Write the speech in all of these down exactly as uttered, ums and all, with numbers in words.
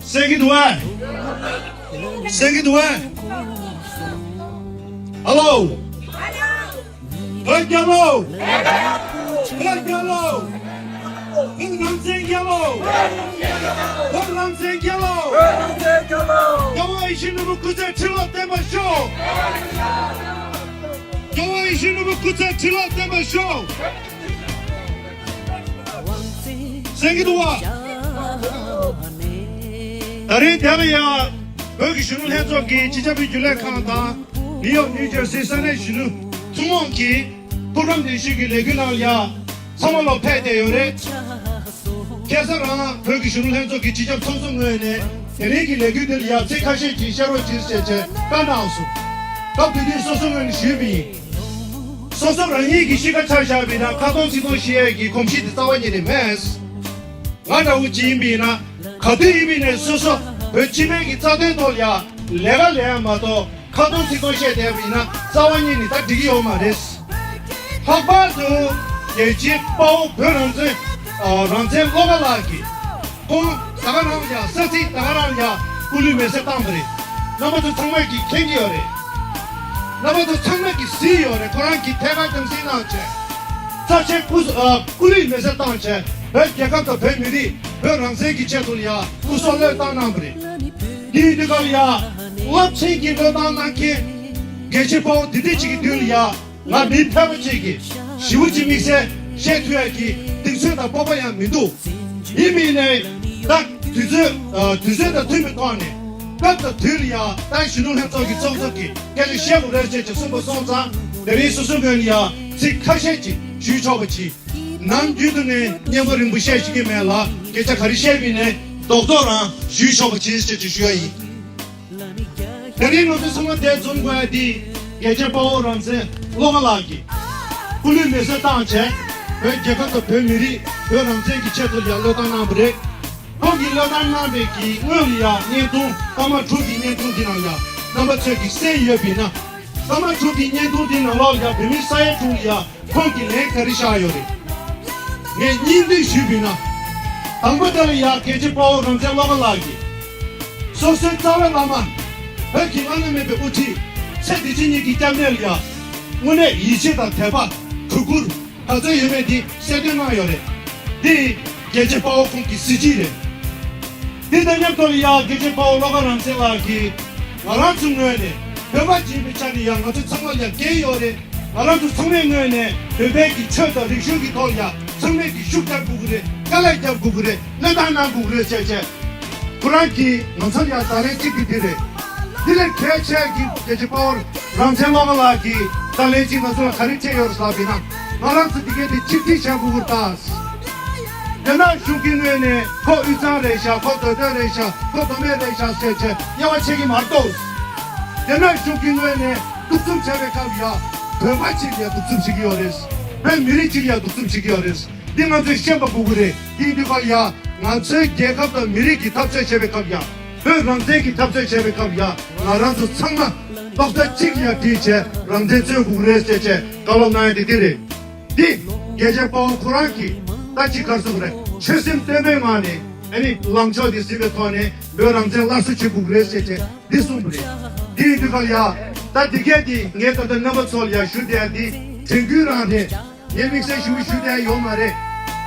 གསན་གྱི་འདུག་ཨ། གསན་གྱི་འདུག་ཨ། ཧ་ལོ། བོད་རྒྱལ་ལོ། བོད་རྒྱལ་ལོ། བོད་རང་བཙན་རྒྱལ་ལོ། བོད་རང་བཙན་རྒྱལ་ལོ། རྒྱལ་བ་ཡིད་བཞིན་ནོར་བུ་སྐུ་ཚེ་ཁྲི་ལོ་བརྟན་པར་ཤོག་རྒྱལ་བ་ཡིད་བཞིན་ནོར་བུ་སྐུ་ཚེ་ཁྲི་ལོ་བརྟན་པར་ཤོག་གསན་གྱི་འདུག་བ། ད་རིང་འདིར་ཡང་བོད་ཀྱི་གཞོན་ནུ་ལྷན་ཚོགས་ཀྱི་སྤྱི་ཁྱབ་རྒྱུན་ལས་ཁང་དང་ནིའུ་ཡོག་ནིའུ་ཇར་སི་ས་གནས་གཞོན་ནུ་ཐུན་མོང་གིས་ཐུགས་དམ་གདན་ཞུས་ཀྱི་ལས་འགུལ་ནང་ལ་ཡང་ཚང་མ་ལོ་ཕེབས་བསྡད་ཡོད་རེད། ཁ་སང་རང་བོད་ཀྱི་གཞོན་ནུ་ལྷན་ཚོགས་ཀྱི་སྤྱི་ཁྱབ་ཚོགས་གཙོ་ངོས་ནས་དེ་རིང་གི་ལས་འགུལ་འདི་ལ་ཡང་ཚིག་ཁ་ཤས་ཅིག་བཤད་རོགས་གྱིས་ཞེས་བྱས་བཀའ་གནང་སོང་། སྐབས་དེ་དུས་སོ་སོ་ངོས་ནས་ཞུས་པ་ཡིན། སོ་སོ་རང་ཉིད་ཀྱི་གཤིས་ཀ་ཆ་བཞག་པ་ཡིན་ན་ཁ་སྟོང་ཚིག་སྟོང་བཤད་ཡས་ཀྱི་གོམས་གཤིས་དེ་རྩ་བ་ཉིད་ནས་མེད། ང་འདྲ་བོ་ཅིག་ཡིན་པ་ཡིན་ན་ག་དུས་ཡིན་པ་ཡིན་ནའི་སོ་སོ་བོད་སྤྱི་པའི་གི་རྩ་དོན་ཐོག་ལ་ཡ་ལས་ཀ་ལས་ཡ་མ་གཏོགས་ཁ་སྟོང་ཚིག་སྟོང་བཤད་བསྡད་པ་ཡིན་ན་རྩ་བ་ཉིད་ནས་ད་འགྲིག་གི་ཡོད་མ་རེད། ལྷག་པར་དུ་རྒྱལ་གཅེས་དཔའ་བོ་བོད་རང་བཙན་རང་བཙན་བློ་དགའ་ལགས་ཀྱིས་ཁོང་ད་ག་རང་ཡ་ས་ཚིགས་ད་ག་རང་ཡ་སྐུ་ལུས་མེ་སྲེག་བཏང་བ་རེད། རྣམ་པ་ཚོ་ཚང་མས་ཀྱིས་མཁྱེན་གྱི་ཡོད་རེད། རྣམ་པ་ཚོ་ཚང་མས་ཀྱིས་གཟིགས་ཡོད་རེད། ཁོ་རང་གིས་ཐད་ཀར་རྒྱང་སྲིང་གནང་བྱས། རྩ་ཆེན་སྐུ་ཨ་སྐུ་ལུས་མེ་སྲེག་བཏང་བྱས་བོད་རྒྱལ་ཁབ་དང་བོད་མི་རིགས་བོད་རང་བཙན་གྱི་ཆེད་དུ་ཡ་སྐུ་སྲོག་བློས་བཏང་གནང་བ་རེད། འདིའི་དུས་སྐབས་ལ་ཡ་རླབས་ཆེན་གྱི་བློས་བཏང་གནང་མཁན་རྒྱལ་གཅེས་དཔའ་བོ་འདི་འདྲ་ཅིག་གི་མདུན་ལ་ཡ། ང་མི་ཕལ་པ་ཅིག་གིས་ཞེ་པོ་ཅིག་དམིགས་བསལ་བཤད་ཐུབ་ཡ་གི་གདེང་ཚོད་དང་སྤོབས་པ་ཡང་མི་འདུག་ཡིན་མིན་ནས་ད་དུས་ཚོད་ཨ་དུས་ཚོད་དང་མཐུན་པའི་ཐོག་ནས་སྐབས་དང་དུས་ལ་ཡ་ད་གཞོན་ནུ་ལྷན་ཚོགས་ཀྱི་ཚོགས་གཙོ་གིས་སྐད་ཆ་བཤད་དགོས་རེད་ཅེས་ཀྱི་གསུངས་པ་སོང་ཙང་དེ་རིང་སོ་སོའི་ངོས་ནས་ཡ་ཚིག་ཁ་ཤས་ཅིག་ཞུས་ཆོག་པ་ཅིག་ནམ་རྒྱུན་དུ་ནས་སྙན་པོ་རིང་པོ་བཤད་ཤེས་ཀྱི་མེད་ལ་སྐད་ཆ་ག་རེ་བཤད་མིན་ནས་རྡོག་རྡོག་རང་ཞུས་ཆོག་པ་ཅིག་ཅེས་ཀྱི་ཞུ་ཡ་ཡིན། དེ་རིང་ང་ཚོ་ཚང་མ་འདིར་འཛོམས་དགོས་ཡ་འདི་རྒྱལ་གཅེས་དཔའ་བོ་རང་བཙན་བློ་དགའ་ལགས་ཀྱིས་སྐུ་ལུས་མེ་སྲེག་བཏང་བྱས་བོད་རྒྱལ་ཁབ་དང་བོད་མི་རིགས་བོད་རང་བཙན་གྱི་ཆེད་དུ་ཡ་བློས་བཏང་གནང་བ་རེད། ཁོང་གིས་བློས་བཏང་གནང་བའི་གི་སྔོན་ལ་ཡ་བརྙན་ཐུང་སྐར་མ་དྲུག་གི་བརྙན་ཐུང་འདི་ནང་ཡ་རྣམ་པ་ཚོས་ཀྱིས་གསན་ཡོད་པ་ཡིན་ན་སྐར་མ་དྲུག་གི་བརྙན་ཐུང་འདི་ནང་ལོགས་ལ་ཡ་བོད་མི་ས་ཡ་དྲུག་ལ་ཡ། ཁོང་གིས་ལན་ག་རེ་བཞག་ཡོད་རེད། ངས་སྙིང་བསྡུས་ཞུས་པ་ཡིན་ན། དང་པོ་དེ་ལ་ཡ་རྒྱལ་གཅེས་དཔའ་བོ་རང་བཙན་བློ་དགའ་ལགས་ཀྱིས། སོ་སོའི་རྩ་བའི་བླ་མ། བོད་ཀྱི་བླ་ན་མེད་པའི་དབུ་ཁྲིད། ཚེ་འདི་ཕྱི་གཉིས་ཀྱི་སྐྱབས་གནས་ལ་ཡ། དངོས་གནས་ཡིད་ཆེས་དང་དད་པ། གུས་བཀུར། ག་ཚོད་ཡོད་མེད་འདི་གསལ་སྟོན་གནང་ཡོད་རེད། འདི་རྒྱལ་གཅེས་དཔའ་བོ་ཁོང་གི་གཟི་བརྗིད་རེད། འདི་དང་མཉམ་དུ་ལ་ཡ་རྒྱལ་གཅེས་དཔའ་བོ་བློ་དགའ་རང་བཙན་ལགས་ཀྱིས། ང་རང་ཚོའི་ངོས་ནས་བོད་པ་ཅིག་ཡིན་པའི་ཆ་ནས་ཡང་ང་ཚོ་ཚང་མ་ལ་ཡང་འགན་ཡོད་རེད། ང་རང་ཚོ་ཚང་མའི་ངོས་ནས་བོད་པའི་གི་ཆོས་དང་རིག་གཞུང་གི་ཐོག་ལ་ཡང་ཚང་མས་ཀྱི་ཤུགས་རྒྱབ་དགོས་ཀྱི་རེད། དཀའ་ལས་རྒྱབ་དགོས་ཀྱི་རེད། བློས་བཏང་གནང་དགོས་ཀྱི་རེད་ཅེས་བྱས། ཁོ་རང་གིས་ང་ཚོར་ཡང་བརྡ་ལན་གཅིག་གི་འདི་རེད། འདི་ལས་གལ་ཆེ་གི་རྒྱལ་གཅེས་དཔའ་བོ་རང་བཙན་བློ་དགའ་ལགས་ཀྱིས་བརྡ་ལན་གཅིག་ང་ཚོ་ལ་ག་རེ་སྤྲད་ཡོད་རེད་ཟེར་བ་ཡིན་ན། ང་རང་ཚོ་འདི་གའི་འདི་ཕྱིར་འཐེན་བྱ་དགོས་ཀྱི་རེད་ད། རྒྱ་ནག་གཞུང་གི་ངོས་ནས་ཁོ་དབུས་གཙང་རེད་ཤག་ཁོ་མདོ་སྟོད་རེད་ཤག་ཁོ་མདོ་སྨད་རེད་ཤག་ཟེར་བྱས་དབྱེ་བ་ཕྱེ་གི་མ་གཏོགས། རྒྱ་ནག་གཞུང་གི་ངོས་ནས་གདུག་རྩུབ་བྱས་པའི་སྐབས་ཡ། བོད་པ་གཅིག་ལ་ཡ་གདུག་རྩུབ་བྱེད་ཀྱི་ཡོད་རེད། བོད་མི་རིགས་གཅིག་ལ་ཡ་གདུག་རྩུབ་བྱེད་ཀྱི་ཡོད་རེད། འདི་ང་ཚོས་ཤེས་པ་དགོས་ཀྱི་རེད། དེའི་དུས་སྐབས་ལ་ཡ། ང་ཚོའི་རྒྱལ་ཁབ་དང་མི་རིགས་ཀྱི་འཐབ་རྩོད་བྱེད་པའི་སྐབས་ཡ། བོད་རང་བཙན་གྱི་འཐབ་རྩོད་བྱེད་པའི་སྐབས་ཡ། ང་རང་ཚོ་ཚང་མ་རྡོག་རྩ་གཅིག་ལ་ཡ་སྒྲིལ་བྱས་རང་བཙན་རྩོད་དགོས་ཀྱི་རེད་ཟེར་བྱས་བཀའ་སློབ་གནང་ཡ་དེ་འདི་རེད། འདི་རྒྱལ་གཅེས་དཔའ་བོ་ཁོ་རང་གིས་ད་ཅི་ག་རེ་གསུངས་པ་རེད། ཆོད་སེམས་བརྟན་པོའི་ངང་ནས་ཨ་ནི་ལངས་ཕྱོགས་འདི་ཟིན་པའི་ཐོག་ནས་བོད་རང་བཙན་སླར་གསོ་བྱེད་དགོས་ཀྱི་རེད་ཟེར་བྱས་འདི་གསུངས་པ་རེད། འདི་ཡིན་དུས་སྐབས་ལ་ཡ། ད་འདི་གས་འདི་ངས་ད་ལྟ་རྣམ་པ་ཚོ་ལ་ཡ་ཞུ་བསྡད་ཡ་འདི་དྲན་སྐུལ་རང་རེད། ངས་དམིགས་བསལ་ཞུ་ཞུ་བསྡད་ཡ་ཡོད་མ་རེད།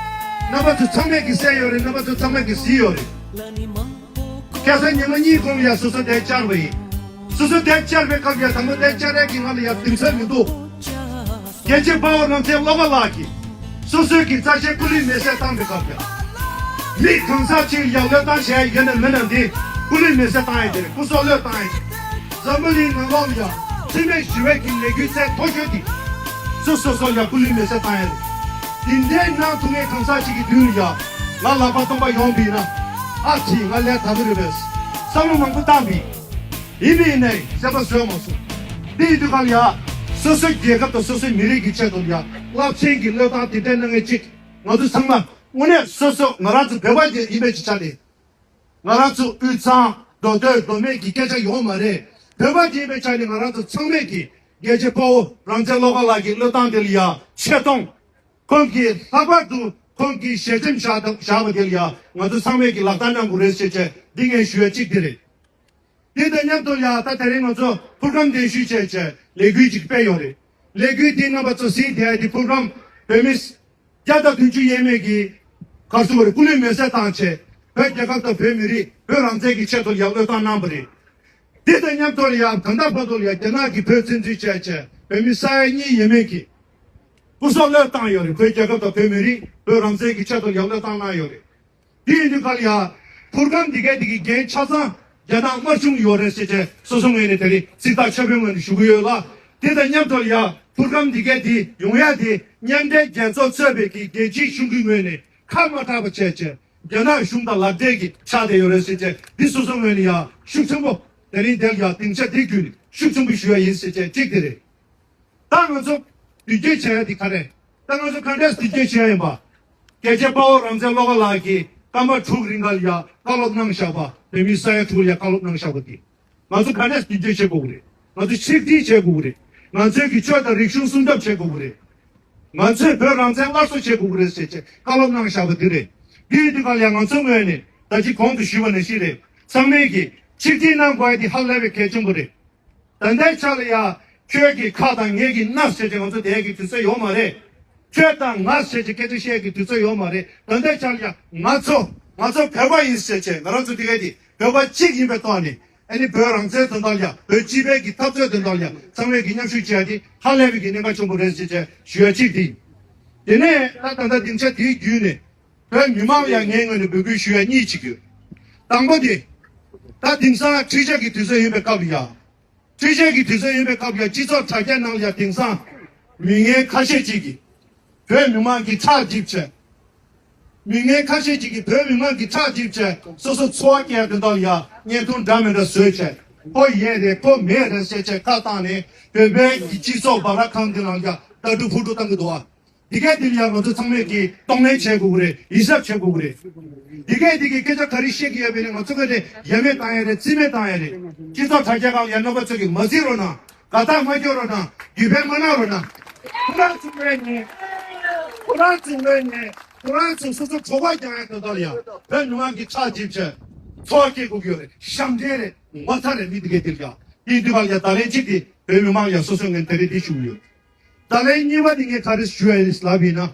རྣམ་པ་ཚོ་ཚང་མས་ཀྱིས་གསན་ཡོད་རེད། རྣམ་པ་ཚོ་ཚང་མས་ཀྱིས་གཟིགས་ཡོད་རེད། ཁ་སང་ཉི་མ་གཉིས་གོང་ལ་ཡ་སོ་སོ་དེ་བཅར་བ་ཡིན། སོ་སོ་དེ་བཅར་བའི་སྐབས་ཡ་དང་པོ་དེ་བཅར་ཡ་གི་ང་ལ་ཡ་གདེང་ཚོད་མི་འདུག་རྒྱལ་གཅེས་དཔའ་བོ་རང་བཙན་བློ་དགའ་ལགས་ཀྱིས་སོ་སོའི་གི་རྩ་ཆེན་སྐུ་ལུས་མེ་སྲེག་བཏང་བའི་སྐབས་ཡ། མི་གང་ཟག་ཅིག་ཡ་བློས་བཏང་བྱས་ཡོད་ན་མེད་ན་འདི་སྐུ་ལུས་མེ་སྲེག་བཏང་ཡ་དེ་རེད། སྐུ་སྲོག་བློས་བཏང་ཡ་དེ། འཛམ་བུ་གླིང་ནང་ལོགས་ལ་ཡ་འཚེ་མེད་ཞི་བའི་གི་ལས་འགུལ་ཚད་མཐོ་ཤོས་དེ། སོ་སོ་སོ་ཡ་སྐུ་ལུས་མེ་སྲེག་བཏང་ཡ་རེད། འདི་འདྲའི་གནང་ཐུབ་མཁན་གང་ཟག་ཅིག་གི་མདུན་ལ་ཡ། ང་ལག་པ་སྟོང་པ་ཡོང་བ་ཡིན་ན། ཨ་ཙི་ང་ལས་ད་གི་རེད་པས། བསམ་བློ་མང་པོ་བཏང་བ་ཡིན། ཡིན་པ་ཡིན་ནའི་སེམས་པ་བཟོད་མ་སོང་། དེ་ཡིན་དུས་གང་ལ་ཡ། སོ་སོའི་རྒྱལ་ཁབ་དང་སོ་སོའི་མི་རིགས་ཀྱི་ཆེད་དུ་ཡ། རླབས་ཆེན་གྱི་བློས་བཏང་དེ་འདྲ་གནང་མཁན་ཅིག་ང་ཚོ་ཚང་མ་དངོས་གནས་སོ་སོ་ང་རང་ཚོ་བོད་པ་ཅིག་ཡིན་པའི་ཆ་ནས། ང་རང་ཚོ་དབུས་གཙང་མདོ་སྟོད་མདོ་སྨད་ཀྱི་སྐད་ཆ་ཡོད་མ་རེད། བོད་པ་ཅིག་ཡིན་པའི་ཆ་ནས་ང་རང་ཚོ་ཚང་མས་ཀྱི་རྒྱལ་གཅེས་དཔའ་བོ་རང་བཙན་བློ་དགའ་ལགས་ཀྱི་བློས་བཏང་དེ་ལ་ཡ་ཆེ་མཐོང་། ཁོང་གིས་ལྷག་པར་དུ་ ཁོང་གིས་ཞལ་ཆེམས་བཞག་བཞག་པ་དེ་ལ་ཡང་ང་ཚོ་ཚང་མས་ཀྱི་ལག་བསྟར་གནང་དགོས་རེད་ཟེར་བྱས་འདི་ངས་ཞུ་ཡ་གཅིག་དེ་རེད། དེ་དང་མཉམ་དུ་ཡང་ད་དེ་རིང་ང་ཚོ་ཕུར་སྒམ་གདན་ཞུས་བྱས་བྱས་ལས་འགུལ་ཅིག་སྤེལ་ཡོད་རེད། ལས་འགུལ་དེ་རྣམ་པ་ཚོ་གཟིགས་བསྡད་ཡ་དེ་ཕུར་སྒམ་བོད་མི་བརྒྱ་དང་བདུན་ཅུ་ཡས་མས་ཀྱིས་ག་རེ་ཟེར་དགོས་རེད། སྐུ་ལུས་མེར་སྲེག་བཏང་བྱས་བོད་རྒྱལ་ཁབ་དང་བོད་མི་རིགས་བོད་རང་བཙན་གྱི་ཆེད་དུ་ཡང་བློས་བཏང་གནང་བ་རེད། དེ་དང་མཉམ་དུ་ཡང་ད་ལྟ་བར་དུ་ཡང་རྒྱ་ནག་གིས་བོད་བཙན་འཛུལ་བྱས་བྱས་བོད་མི་ས་ཡ་གཉིས་ཡས་མས་ཀྱིས་སྐུ་སྲོག་བློས་བཏང་ཡོད་རེད། བོད་རྒྱལ་ཁབ་དང་བོད་མི་རིགས་བོད་རང་བཙན་གྱི་ཆེད་དུ་ཡང་བློས་བཏང་གནང་ཡོད་རེད། དེ་ཡིན་དུས་ག་ལ་ཡ། ཕུར་སྒམ་འདི་གའི་འདི་གི་འགན་ཆ་ཚང་རྒྱ་ནག་དམར་གཞུང་ཡོད་རེད་ཟེར་བྱས་སོ་སོ་ངོས་ནས་དེ་རིང་གཟིགས་རྟགས་ཆེ་བོའི་ངོས་ནས་ཞུ་གི་ཡོད་ལ། དེ་དང་མཉམ་དུ་ཡ་ཕུར་སྒམ་འདི་གའི་འདི་ཡོང་ཡ་དེ་མཉམ་འབྲེལ་རྒྱལ་ཚོགས་གཙོས་པའི་གི་རྒྱལ་སྤྱིའི་གཞུང་གི་ངོས་ནས་ཁ་མ་གྲགས་པ་བྱས་བྱས་རྒྱ་ནག་གཞུང་དང་ལག་འབྲེལ་གྱི་ཆགས་བསྡད་ཡོད་རེད་ཟེར་བྱས་འདི་སོ་སོ་ངོས་ནས་ཡ་ཤུགས་ཆེན་པོ་དེ་རིང་དེར་ཡ་སྡིངས་ཆ་འདི་བརྒྱུད་ནས་ཤུགས་ཆེན་པོ་ཞུ་ཡ་ཡིན་ཟེར་བྱས་གཅིག་དེ་རེད། ད་ང་ཚོ་འདི་སྐད་བྱས་ཡ་འདི་ག་རེད། ད་ང་ཚོ་ག་འདྲས་འདི་སྐད་བྱས་ཡ་ཡིན་པ། རྒྱལ་གཅེས་དཔའ་བོ་རང་བཙན་བློ་དགའ་ལགས་ཀྱིས་སྐར་མ་དྲུག་རིང་ག་ལ་ཡ་བཀའ་སློབ་གནང་བཞག་པ། བོད་མི་ས་ཡ་དྲུག་ལ་ཡ་བཀའ་སློབ་གནང་བཞག་པ་འདི། ང་ཚོ་ག་འདྲས་འདི་སྐད་བྱེད་དགོས་ཀྱི་རེད། ང་ཚོ་ཆིག་སྒྲིལ་བྱེད་དགོས་ཀྱི་རེད། ང་ཚོས་ཀྱི་ཆོས་དང་རིག་གཞུང་སྲུང་སྐྱོབ་བྱེད་དགོས་ཀྱི་རེད། ང་ཚོས་བོད་རང་བཙན་སླར་གསོ་བྱེད་དགོས་ཀྱི་རེད་ཟེར་བྱས་བཀའ་སློབ་གནང་བཞག་པ་འདི་རེད། འདི་ཡིན་དུས་ག་ལ་ཡ་ང་ཚོ་ངོས་ནས་ད་ཅི་གོང་དུ་ཞུས་པ་ནང་བཞིན་རེད། ཚང་མས་ཀྱི་ཆིག་སྒྲིལ་གནང་དགོས་ཡ་འདི་ཧ་ལས་པའི་གལ་ཆེན་པོ་རེད། ད་ལྟའི་ཆ་ལ་ཡ། ཁྱོད་ཀྱི་ཁ་དང་ངེད་ཀྱི་སྣ་ཟེར་གྱི་ང་ཚོ་དེ་གི་དུས་ཚོད་ཡོད་མ་རེད། ཁྱོད་དང་ང་ཟེར་གྱི་སྐད་ཆ་བཤད་ཀྱི་དུས་ཚོད་ཡོད་མ་རེད། ད་ལྟའི་ཆ་ལ་ཡ་ང་ཚོ་ང་ཚོ་བོད་པ་ཡིན་ཟེར་བྱས་ང་རང་ཚོ་དེ་ག་དེ་བོད་པ་གཅིག་ཡིན་པའི་ཐོག་ནས་ཨ་ནི་བོད་རང་བཙན་དོན་དག་ལ་ཡ་བོད་སྤྱི་པའི་གི་འཐབ་རྩོད་དོན་དག་ལ་ཡ་ཚང་མས་ཀྱི་མཉམ་ཞུགས་བྱས་ཏེ་ཧ་ལས་པའི་གི་གནད་འགག་ཆེན་པོ་རེད་ཟེར་བྱས་ཞུ་ཡ་གཅིག་དེ་ཡིན། དེ་ནས་ད་ད་ལྟ་སྡིངས་ཆ་དེའི་བརྒྱུད་ནས་བོད་མི་མང་ལ་ཡ་ངའི་ངོས་ནས་འབོད་སྐུལ་ཞུ་ཡ་གཉིས་ཅིག་ཡོད། དང་པོ་དེ་ད་དེང་སང་འཕྲུལ་ཆས་ཀྱི་དུས་ཚོད་ཡིན་པའི་སྐབས་ལ་ཡ། འཕྲུལ་ཆས་ཀྱི་དུས་ཚོད་ཡིན་པའི་སྐབས་ལ་སྤྱི་ཚོགས་དྲ་རྒྱ་ནང་ལ་ཡ་དེང་སང་མི་ངན་ཁ་ཤས་ཅིག་གིས་བོད་མི་མང་གི་ཁྲག་འཇིབ་བྱས། མི་ངན་ཁ་ཤས་ཅིག་གིས་བོད་མི་མང་གི་ཁྲག་འཇིབ་བྱས་སོ་སོ་འཚོ་བ་སྐྱེལ་དོན་དག་ལ་ཡ་བརྙན་ཐུང་འདྲ་མི་འདྲ་བཟོས་བྱས་ཁོ་ཡོད་རེད་ཁོ་མེད་རེད་ཟེར་བྱས་ཁ་བཏང་ནས་བོད་པའི་གི་སྤྱི་ཚོགས་འབའ་ར་ཁང་འདི་ནང་ལ་ཡ་ལྟ་གྲུབ་ཕུ་གྲུ་བཏང་གི་འདུག་ཨ། འདི་གས་འདི་ལ་ཡང་ང་ཚོ་ཚང་མས་ཀྱིས་གདོང་ལེན་བྱེད་དགོས་ཀྱི་རེད། ཡིད་གཟབ་བྱེད་དགོས་ཀྱི་རེད། འདི་གས་འདི་གི་སྐད་ཆ་ག་རེ་བཤད་ཀྱི་ཡོད་པ་ཡིན་ན་ང་ཚོ་ག་རེ་ཡ་མེད་བཏང་ཡ་རེད། རྩིས་མེད་བཏང་ཡ་རེད། སྤྱི་ཚོགས་དྲ་རྒྱ་ཁག་ལ་ཡ་རྣམ་པ་ཚོས་ཀྱིས་མ་གཟིགས་རོགས་གནང་། དགའ་ཐག་མ་སྐྱོར་རོགས་གནང་། རྒྱུད་སྤེལ་མ་གནང་རོགས་གནང་། ཁོ་རང་ཚོ་ངོས་ནས་ཁོ་རང་ཚོ་ངོས་ནས་ཁོ་རང་ཚོ་སོ་སོ་གྲོད་པ་རྒྱག་ཡ་དོན་དག་ལ་ཡ་བོད་མི་མང་གི་ཁྲག་འཇིབ་བྱས་འཚོ་བ་སྐྱེལ་དགོས་ཀྱི་ཡོད་རེད། ཞབས་འདྲེན་རེད། ངོ་ཚ་རེད། མི་འདི་གས་འདི་ལ་ཡ་དེའི་དུས་བར་ལ་ཡ་ད་ལན་གཅིག་དེ་བོད་མི་མང་ལ་ཡ་སོ་སོའི་ངོས་ནས་དེ་རེད་དེ་ཞུ་གི་ཡོད། ད་ལན་གཉིས་པ་དེ་ངས་ག་རེ་ཞུ་ཡ་ཡིན་ལབ་ཡིན་ན།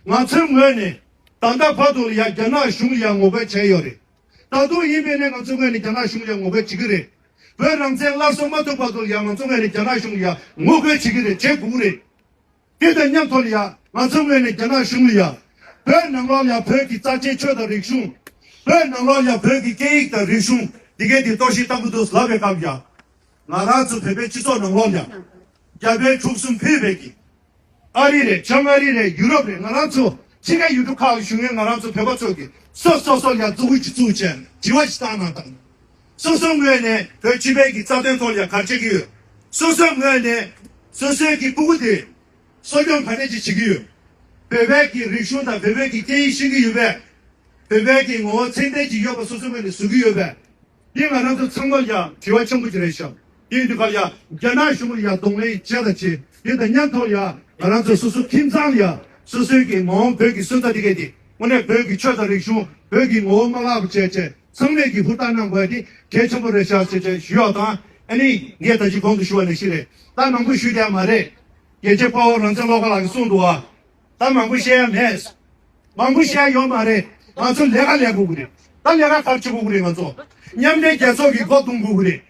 ང་ཚོའི་ངོས་ནས་ད་ལྟ་བར་དུ་ལ་ཡ་རྒྱ་ནག་གཞུང་ལ་ཡ་ངོ་རྒོལ་བྱས་ཡོད་རེད། ད་དུང་ཡིན་པས་ན་ང་ཚོའི་ངོས་ནས་རྒྱ་ནག་གཞུང་ལ་ཡ་ངོ་རྒོལ་བྱེད་ཀྱི་རེད། བོད་རང་བཙན་སླར་གསོ་མ་ཐུབ་བར་དུ་ལ་ཡ་ང་ཚོའི་ངོས་ནས་རྒྱ་ནག་གཞུང་ལ་ཡ་ངོ་རྒོལ་བྱེད་ཀྱི་རེད། བྱེད་དགོས་ཀྱི་རེད། དེ་དང་མཉམ་དུ་ལ་ཡ་ང་ཚོའི་ངོས་ནས་རྒྱ་ནག་གཞུང་ལ་ཡ་བོད་ནང་ལོགས་ལ་ཡ་བོད་ཀྱི་རྩ་ཆེའི་ཆོས་དང་རིག་གཞུང་། བོད་ནང་ལོགས་ལ་ཡ་བོད་ཀྱི་སྐད་ཡིག་དང་རིག་གཞུང་འདི་གས་དེ་གཏོར་བཤིག་བཏང་གི་འདུག་ལབ་པའི་སྐབས་ལ་ཡ། ང་རང་ཚོ་བོད་པའི་སྤྱི་ཚོགས་ནང་ལོགས་ལ་རྒྱ་བལ་འབྲུག་གསུམ་ཕུད་པའི་གི་ཨ་རི་རེད། བྱང་ཨ་རི་རེད། ཡུ་རོབ་རེད། ང་རང་ཚོ་ཕྱི་རྒྱལ་ཡུལ་གྲུ་ཁག་ལ་བཞུགས་མཁན་ང་རང་ཚོ་བོད་པ་ཚོ་གི་སོ་སོ་སོ་ལ་ཡ་འཛུགས་སྐྲུན་ཅིག་བཙུགས་བྱས་དྲི་བ་ཞིག་བཏང་གནང་དང་། སོ་སོ་ངོས་ནས་བོད་སྤྱི་པའི་གི་རྩ་དོན་ཐོག་ལ་ཡ་ག་རེ་བྱེད་ཀྱི་ཡོད། སོ་སོ་ངོས་ནས་སོ་སོའི་གི་སྤུ་གུ་དེ་གསོ་སྐྱོང་ག་འདྲས་ཅིག་བྱེད་ཀྱི་ཡོད། བོད་པའི་གི་རིག་གཞུང་དང་བོད་པའི་གི་སྐད་ཡིག་ཤེས་ཀྱི་ཡོད་པས། བོད་པའི་གི་ངོ་བོ་ཚད་ལྡན་ཅིག་ཡོད་པ་སོ་སོའི་ངོས་ནས་བཟོ་གི་ཡོད་པས། འདི་ང་རང་ཚོ་ཚང་མ་ལ་ཡ་དྲི་བ་ཆེན་པོ་ཅིག་རེད་ཤག་དེ་ཡིན་དུས་ག་ལ་ཡ་རྒྱ་ནག་གཞུང་ལ་ཡ་གདོང་ལེན་བྱས་དང་བྱེད། དེ་དང་མཉམ་དུ་ཡ་ང་རང་ཚོ་སོ་སོ་ཁྱིམ་ཚང་ལ་ཡ་སོ་སོའི་གི་མ་འོངས་བོད་ཀྱི་སོན་རྩ་དེ་གས་དེ་དངོས་གནས་བོད་ཀྱི་ཆོས་དང་རིག་གཞུང་བོད་ཀྱི་ངོ་བོ་མ་བརླག་པ་བྱས་བྱས་ཚང་མས་ཀྱི་ཧུར་ཐག་གནང་དགོས་ཡ་དེ་གལ་ཆེན་པོ་རེད་ཤག་ཟེར་བྱས་ཞུ་ཡག་དང་། ཨ་ནི་ངས་ད་ཅི་གོང་དུ་ཞུ་བ་ནང་བཞིན་རེད། ད་མང་པོ་ཞུ་བསྡད་ཡ་མ་རེད། རྒྱལ་གཅེས་དཔའ་བོ་རང་བཙན་བློ་དགའ་ལགས་ཀྱིས་གསུངས་འདུག་བ། ད་མང་པོ་བཤད་ཡ་མེད། མང་པོ་བཤད་ཡ་ཡོད་མ་རེད། ང་ཚོ་ལས་ཀ་ལས་དགོས་ཀྱི་རེད། ད་ལས་ཀ་ག་རེ་བྱེད་དགོས་ཀྱི་རེད། ང་ཚོ་མཉམ་འབྲེལ་རྒྱལ་ཚོགས་ཀྱི་སྒོ་རྡུང་དགོས་ཀྱི་རེད།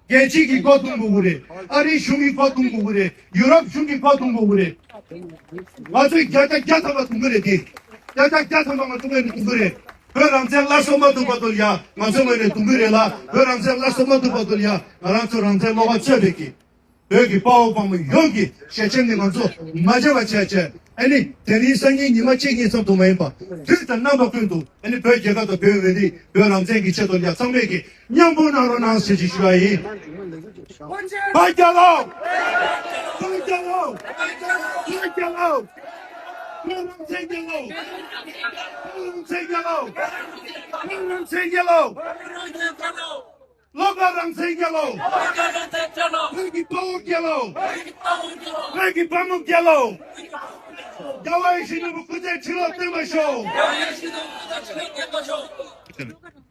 རྒྱལ་སྤྱི་གི་སྒོ་རྡུང་དགོས་ཀྱི་རེད། ཨ་རིའི་གཞུང་གི་སྒོ་རྡུང་དགོས་ཀྱི་རེད། ཡུ་རོབ་གཞུང་གི་སྒོ་རྡུང་དགོས་ཀྱི་རེད། ང་ཚོས་བརྒྱ་ཆ་བརྒྱ་ཐམ་པ་རྡུང་གི་རེད་དེ། བརྒྱ་ཆ་བརྒྱ་ཐམ་པ་ང་ཚོ་ངོས་ནས་རྡུང་གི་རེད། བོད་རང་བཙན་སླར་གསོ་མ་ཐུབ་བར་དུ་ཡ་ང་ཚོ་ངོས་ནས་རྡུང་གི་རེད་ལ། བོད་རང་བཙན་སླར་གསོ་མ་ཐུབ་བར་དུ་ཡ་ང་རང་ཚོ་རང་བཙན་བློ་དགའ་གཙོས་པའི་གི་བོད་ཀྱི་དཔའ་བོ་དཔའ་མོ་ཡོངས་ཀྱི་ཞལ་ཆེམས་ནི་ང་ཚོ་མ་བརྗེད་པ་བྱས་བྱས། ཨ་ནི་དེ་རིང་སང་ཉིན་ཉི་མ་གཅིག་གཉིས་ཙམ་དུ་མ་ཡིན་པ་དུས་དང་རྣམ་པ་ཀུན་ཏུ་ཨ་ནི་བོད་རྒྱལ་ཁབ་དང་བོད་མི་རིགས་བོད་རང་བཙན་གྱི་ཆེད་དུ་ཡ་ཚང་མས་ཀྱི་མཉམ་སྤུངས་གནང་རོགས་གནང་ཟེར་ཅིག་ཞུ་བ་ཡིན། བོད་རྒྱལ་ལོ། བོད་རྒྱལ་ལོ། བོད་རྒྱལ་ལོ། བོད་རང་བཙན་རྒྱལ་ལོ། བོད་རང་བཙན་རྒྱལ་ལོ། བོད་རང་བཙན་རྒྱལ་ལོ། བློ་དགའ་རང་བཙན་རྒྱལ་ལོ། བོད་ཀྱི་དཔའ་བོ་རྒྱལ་ལོ། བོད་ཀྱི་དཔའ་བོ་རྒྱལ་ལོ། བོད་ཀྱི་དཔའ་མོ་རྒྱལ་ལོ། རྒྱལ་བ་ཡིད་བཞིན་ནོར་བུ་སྐུ་ཚེ་ཁྲི་ལོ་བརྟན་པར་ཤོག་རྒྱལ་བ་ཡིད་བཞིན་ནོར་བུ་སྐུ་ཚེ་ཁྲི་ལོ་བརྟན་པར་ཤོག